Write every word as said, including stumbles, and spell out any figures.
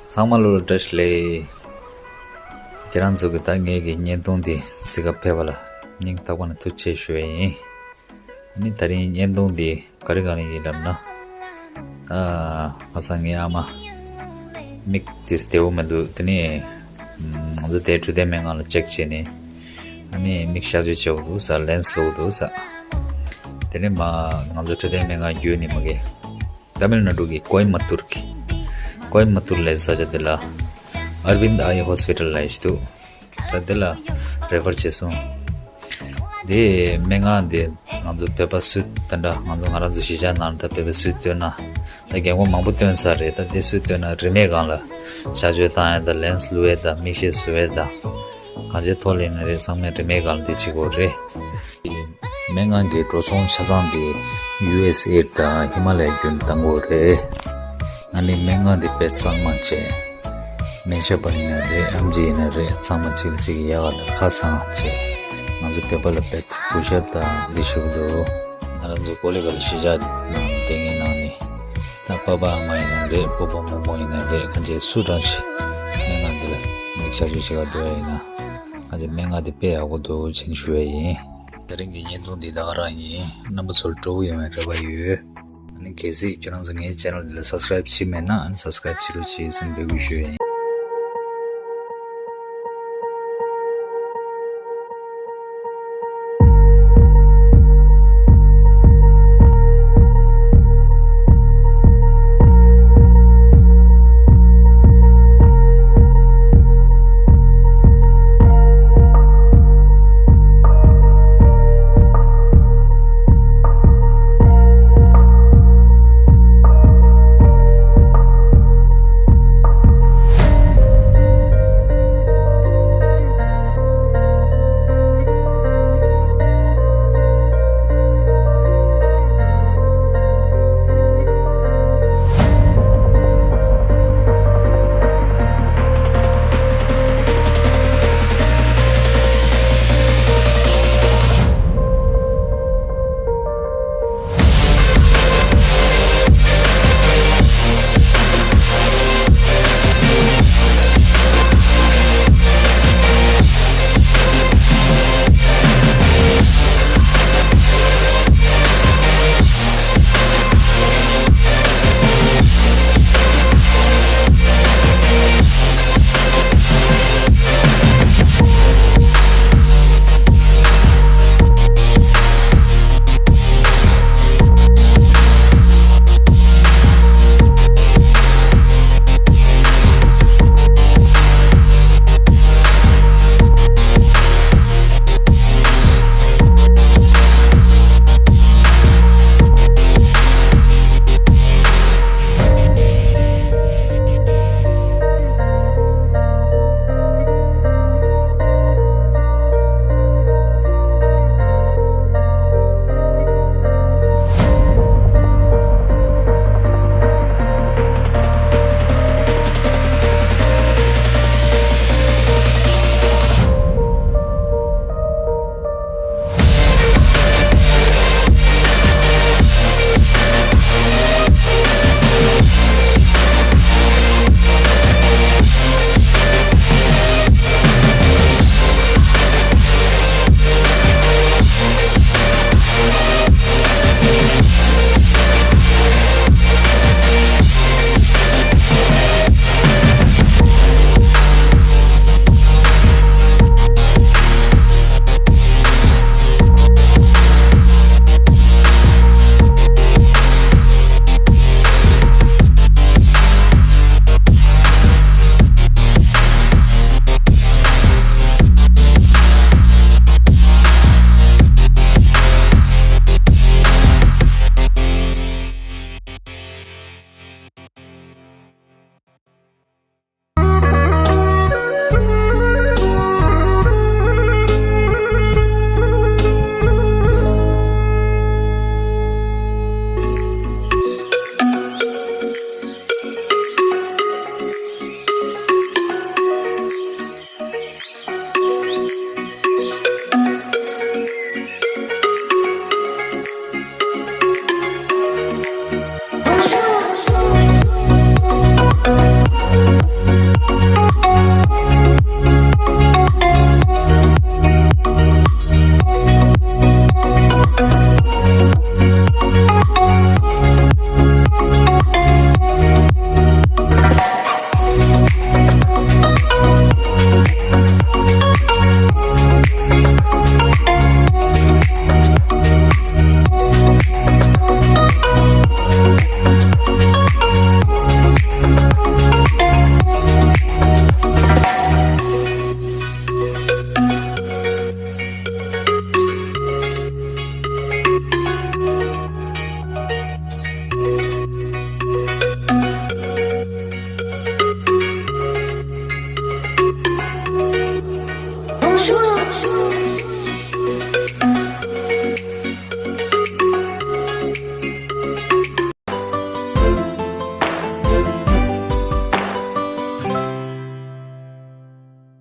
ཚང་མ་ལོ་ལ་བཀྲ་ཤིས་བདེ་ལེགས། ཁྱེད་རང་ཚོ་གི་ད་ངེད་ཀྱི་བརྙན་ཐུང་འདི་གཟིགས་ག་ཕེབས་པ་ལ་སྙིང་ཐག་པ་ནས་ཐུགས་རྗེ་ཆེ་ཞུ་ཡས་ཡིན། ཨ་ནི་ད་རིང་བརྙན་ཐུང་འདི་ག་རེ་ག་རེ་ཡིན་ལབ་ན། ཨ་ཁ་སང་ངའི་ཨ་མ་མིག་དེ་བདེ་པོ་མི་འདུག་དེ་ནས་ང་ཚོ་དེ་འཕྲོད་བསྟེན་སྨན་ཁང་ལ་ཅེག་བྱས་ནས། ཨ་ནི་མིག་གཤག་བཅོས་བྱེད་དགོས་འདུག་ཟེར། ལེན་སི་ལོག་འདུག་ཟེར། དེ་ནས་མ་ང་ཚོ་འཕྲོད་བསྟེན་སྨན་ཁང་བརྒྱུད་ནས་མ་གི་ཏ་མིལ་ནཱ་ཌུ་གི་ཀོའི་མ་ཏུར་གི་ཀོའི་མ་ཏུར་ལབ་ས་ཆ་དེ་ལ་ཨར་བིན་ཨའི་ཧོ་སི་པི་ཊལ་ལབ་ཡས་ཤིག་འདུག་ད་དེ་ལ་རེ་ཕར་བྱས་སོང་། དེ་སྨན་ཁང་དེ་ང་ཚོ་བོད་པ་སུ་ད་འདྲ་ང་ཚོ་ང་རང་ཚོ་གཞིས་ཆགས་ནང་ད་བོད་པ་སུ་བཏོན་ན་ད་རྒན་གོག་མང་པོ་བཏོན་ས་རེད། ད་དེ་སུ་བཏོན་ན་རིན་མེད་སྒང་ལ་གཤག་བཅོས་བཏང་ཡས་ད་ལེན་སི་བླུག་ཡས་ད་མིག་ཤེལ་བཟོ་ཡས་ད་གང་ཅིའི་ཐོག་ལ་ཡིན་ན་རེད། ཚང་མས་རིན་མེད་སྒང་ལ་དེ་བྱེད་དགོས་རེད། སྨན་ཁང་གི་འགྲོ་སོང་ཆ་ཚང་དེ་ཡུ་ཨེས་ཨེ་ཌི་དང་ཧི་མ་ལ་ཡ་བརྒྱུད་ནས་གཏང་དགོས་རེད། ཨ་ནི་སྨན་ཁང་དེ་དཔེ་གཙང་མ་བྱས། སྨན་ཞབས་པ་ཡིན་ན་རེད། ཨེམ་ཆི་ཡིན་ན་རེད། ཚང་མ་གཅིག་ལ་གཅིག་ཡག་ག་དང་ཁ་སང་བྱས། ང་ཚོ་བོད་པ་ལ་དཔེ་གུས་ཞབས་དང་འདི་ཞུ་གི་འདུག་ང་རང་ཚོ་ཀོ་ལི་གྷལ་གཞིས་ཆགས་ནང་བསྡད་མཁན་ནང་ནས་ད་པ་ཕ་ཨ་མ་ཡིན་ན་རེད། པུ་པ་མོ་མོ་ཡིན་ན་རེད། གང་ཅི་སུ་གྲངས་ཤིག་སྨན་ཁང་འདི་ལ་མིག་གཤག་བཅོས་བྱེད་ག་འགྲོ་ཡ་ཡིན་ན། གང་ཅི་སྨན་ཁང་དེ་དཔེ་ཡག་པོ་འདུག་ཅེས་ཞུ་ཡ་ཡིན། དེ་རིང་གི་བརྙན་ཐུང་འདི་ད་ག་རང་ཡིན། རྣམ་པ་ཚོར་སྤྲོ་པོ་ཡོང་བའི་རེ་བ་ཡོད། ཨ་ནི་གལ་སྲིད་ཁྱོད་རང་ཚོ་ངའི་ཆེ་ནལ་འདི་ལ་སབ་སི་ཀ་རེབ་བྱས་མེད་ན་ཨ་ནི་སབ་སི་ཀ་རེབ་བྱེད་རོགས་བྱེད་ཟེར་འབོད་སྐུལ་ཞུ་ཡ་ཡིན།